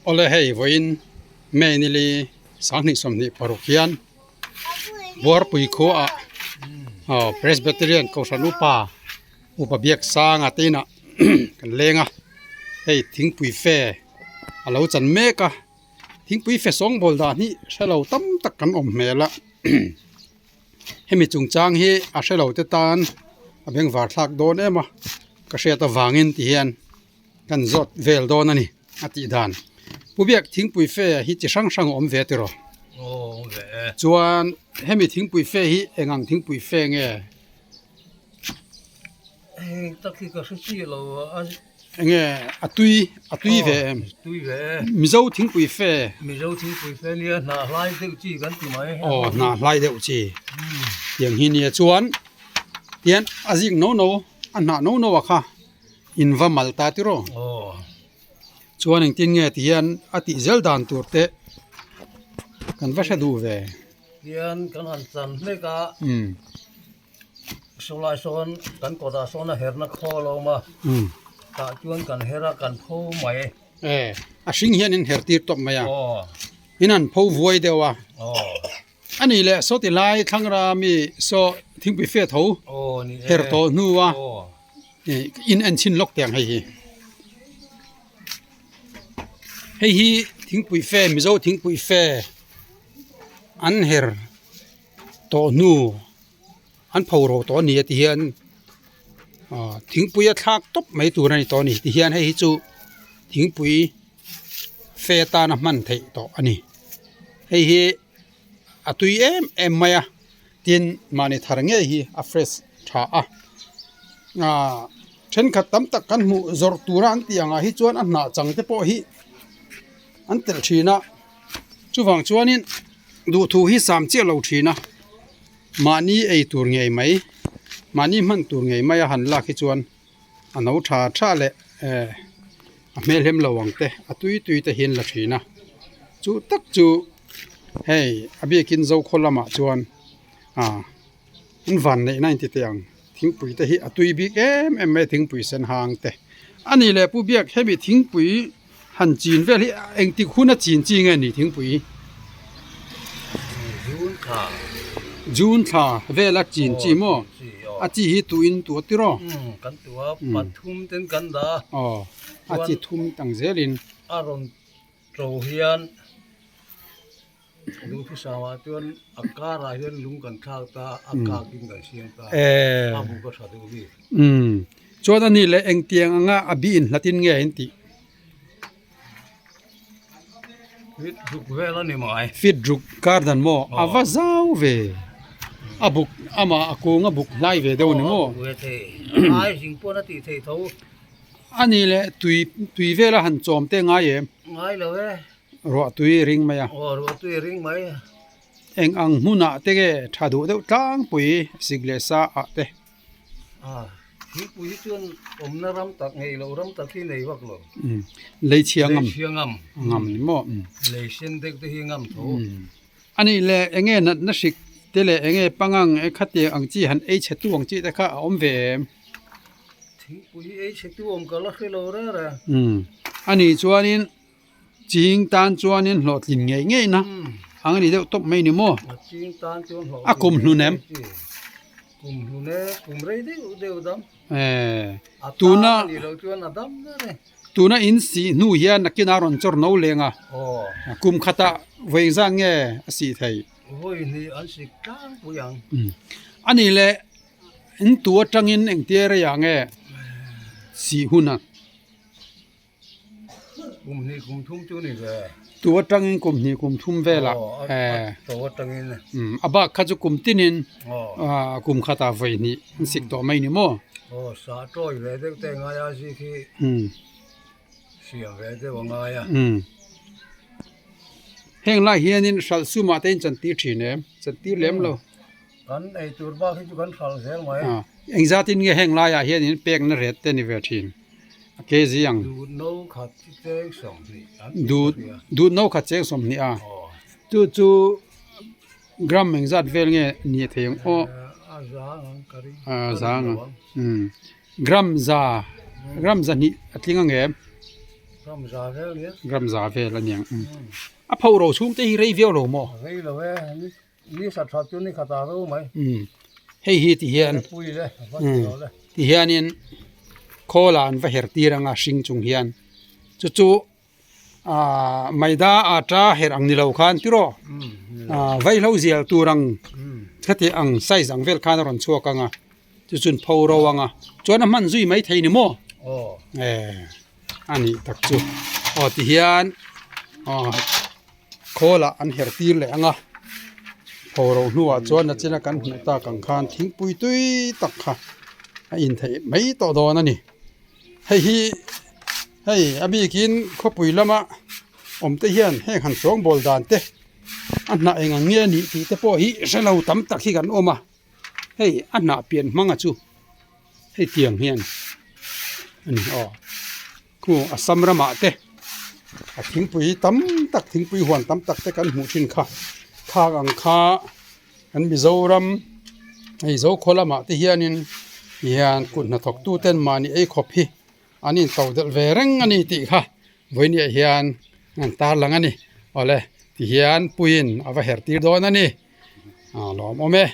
Awle hei vawiin May nili 2026 hian Buarpui khuaah aw Presbyterian Kohhran Upa Upa Biaksanga te inah kan leng a hei thingpui fe a lo chan mek a thingpui fe sawngbawl dan hi hrelo tam tak kan awm hmel a. Hemi chungchang hi a hrelo te tan a bengvar thlak dawn em a ka hriat avangin ti hian kan zawt vel dawn a ni a tih dan. Pu Biak thingpui fe hi chi hrang hrang a awm ve tiraw? Chuan hemi thingpui fe hi eng ang thingpui fe nge? Hei tak hi ka hre chiah lo a. Enge a tui a tui ve em? Tui ve e. Mizo thingpui fe. Mizo thingpui fe nia hnah hlai deuh chi kan ti mai. Aw hnah hlai deuh chi. Tiang hi nia chuan tian a zik no no a hnah no no a kha in va mal ta tiraw. Aw. Chuan engtin nge ti hian a tih zel dan tur te kan va hre duh ve. Tian kan han chan hlek a. Saw lai sawn kan kawtah sawn a herna khawl a awm a, tah chuan kan her a kan pho mai. E, a hring hian in her tir tawp mai a, in han pho vuai deuh a, a nih leh saw ti lai thlangra mi saw thingpui fe tho her tawh hnu a, in en chhin lawk teh ang hei hi. Hei hi thingpui fe Mizo thingpui fe an her. Tawh hnu an pho ro tawh a ni a ti hian ah thingpui a thlak tawp mai tur a ni tawh a ni ti hian hei hi chu thingpui fe atana hman theih tawh a ni hei hi a tui em em mai a tin mahni thar ngei hi a fresh tha a ah thenkhat tam tak kan hmuh zawrh tura an tih angah hi chuan a hnah chang te pawh hi an telh thin a chuvang chuanin. Duhthu hi sam chiah lo thin a, mahni ei tur ngei mai, mahni hman tur ngei mai a han lak hi chuan a no tha tha leh eh a hmelhem lo ang te a tui tui te hian la thin a, chu tak chu hei a biakin Zokhaw lamah chuan ah an van neih na inti teh ang thingpui te hi a tui bik em em mai a thingpui sen hang te a nih leh Pu Biak hemi thingpui. Han chin vel hi engtik hun a chin chi nge ni thingpui? June thla. June thla vel a chin chi maw? A chi hi tuin tu a tiraw? Kan tu a, pathum ten kan dah a. Aw, a chi thum tang zelin. A rawn to hian. Duhthusam ah chuan a karah hian lung kan thlak ta a kak in kan siam ta a buk a tha deuh bik. Umm chuan a ni leh engtiang anga a bi in hlat in nge in tih? Fit ruk vel a ni mai. Fit ruk kar dan maw? A va zau ve. A buk amah a kung a buk hlai ve deuh a ni maw? Aw a buk ve thei. Hlai zing pawn a tih theih tho. A ni leh tui tui vela han chawm te ngai em? Ngai lo e. Ruah tui a ring mai a. Aw ruah tui a ring mai. Eng ang hmunah te nge tha duh deuh tlangpui sik leh sa ah te. A thingpui hi chuan awmna ram tak ngei loh ram tak hi nei vak lo. Lei chhia ngam. Lei chhia ngam. Ngam ni maw. Lei sen deuh te hi ngam tho. A nih leh eng nge natna hrik te leh eng nge pangang e khatiang ang chi han ei chhe tu ang chi te kha a awm ve em? Thingpui hi ei chhe tu awm ka la hre lo reng reng. A nih chuanin. Ching tan chuanin hlawhtlin ngei ngei na ang a ni deuh tawp mai ni maw? A kum hlun em? Eh, tuna tuna in sih hnu hian nakin a rawn chawr no leng a, kum khatah vawi engzat nge a sih theih? A nih leh in tu atangin engtia rei ah nge sih hun a? Kum hnih kum thum chu ni ve. Tu atangin kum hnih kum thum velah. Aw, to atangin. A bak kha chu kum tinin kum khatah vawi hnih an sik tawh mai ni maw? Aw, sa tawi ve deuh te ngai a zik hi siam ve deuh a ngai a. Heng lai hianin hralh sumah te in chantir thin em? Chantir lem lo. Kan ei tur bak hi chu kan hralh zel mai. Engzatin nge heng laiah hianin pekna ret te ni ve thin? A kg ang. Dut no khat chu cheng 20 an ti Dut dut no khat cheng 20 a. Chu chu gram engzat vel nge ni thei ang aw. A zang ang ka ring. A zang ang. Gram za gram za hnih a tling ang em? Gram za vel nia. Gram za vel a niang. A pho ro chhung te hi rei viau lo maw? Rei lo e, ni sa that chu ni khat a ro mai. Hei hi ti hian pui le, va ti lo le. Ti hianin khawla an va her tir anga hring chung hian chu chu Aaa maida ata her ang ni lo khan tiraw aaa vaihlo zial tur ang khati ang size ang vel khan a rawn chhuak ang a chu chuan pho ro ang a chuan a hman zui mai thei ni maw eh a nih tak chu aw ti hian aw khawl ah an her tir leh ang a pho ro hnuah chuan nachina kan hmuh tak ang khan thingpui tui tak kha a in theih mai tawh dawn a ni hei hi. Hei a bikin khawpui lama awm te hian heng han sawngbawl dan te a hnah eng ang nge a nih tih te pawh hi hre lo tam tak hi kan awm a hei a hnah pian hmanga chu hei tiang hian a ni aw khu Assam ramah te a thingpui tam tak thingpui huan tam tak te kan hmuh thin kha khak ang kha Kan Mizoram hei Zokhaw lamah te hianin hian kut hnathawk tu ten mahni ei khawp hi an into delh ve reng a ni tih kha vawinia hian an tarlang a ni awle tihian puiin a va her tir dawn a ni a lawmawm e.